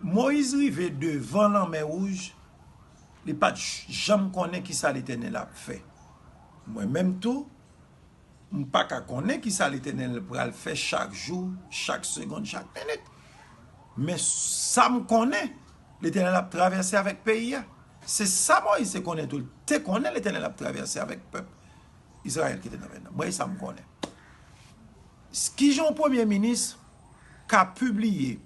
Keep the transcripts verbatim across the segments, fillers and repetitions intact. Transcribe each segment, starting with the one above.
Moyiz rive devan Lanmè Wouj, li pa t janm konnen ki sa Letènèl ap fè. Mwen menm tou, m pa ka konnen ki sa Letènèl pral fè chak jou, chak segonn, chak minit. Men sa m konnen, Letènèl ap travèse avèk peyi a. Se sa Moyiz te konnen tou. Li te konnen Letènèl ap travèse avèk pèp Izrayèl ki te nan men nan. Mwen, e sa m konnen. Kijan yon premye minis ka pibliye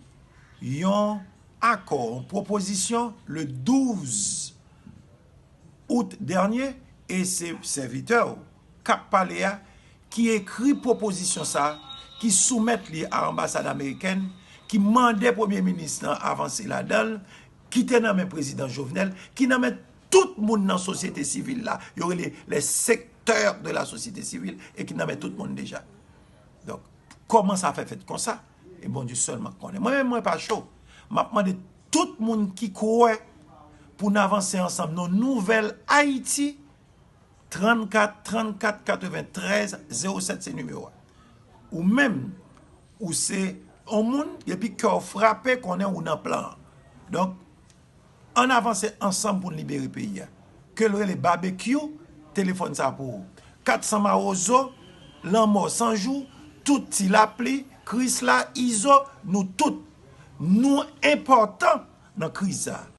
yon akò, yon pwopozisyon le douz out dènye, e se sèvitè w k ap pale a ki ekri pwopozisyon sa a, ki soumèt li a anbasad amerikèn, ki mande premye minis lan avanse ladan l, ki te nan men prezidan Jovenel, ki nan men tout moun nan sosyete sivil la, yo rele les secteurs de la société civile, e ki nan men tout moun deja. Donk, kòman sa fè fèt konsa? E Bondye sèlman k konnen. Mwen menm, mwen pa cho. M ap mande tout moun ki kwè pou n avanse ansanm nan nouvèl Ayiti, trannkat trannkat katreventrèz zewo sèt se nimewo a. Ou menm, ou se yon moun, depi kè w frape, konnen ou nan plan an. Donk, ann avanse ansanm pou n libere peyi a. Ke l rele Babekyou, telefòn sa pou ou. Kat san Mawozo, Lanmò san jou, tout Ti Lapli, Krisla, Izo, nou tout. Nou enpòtan nan kriz sa a.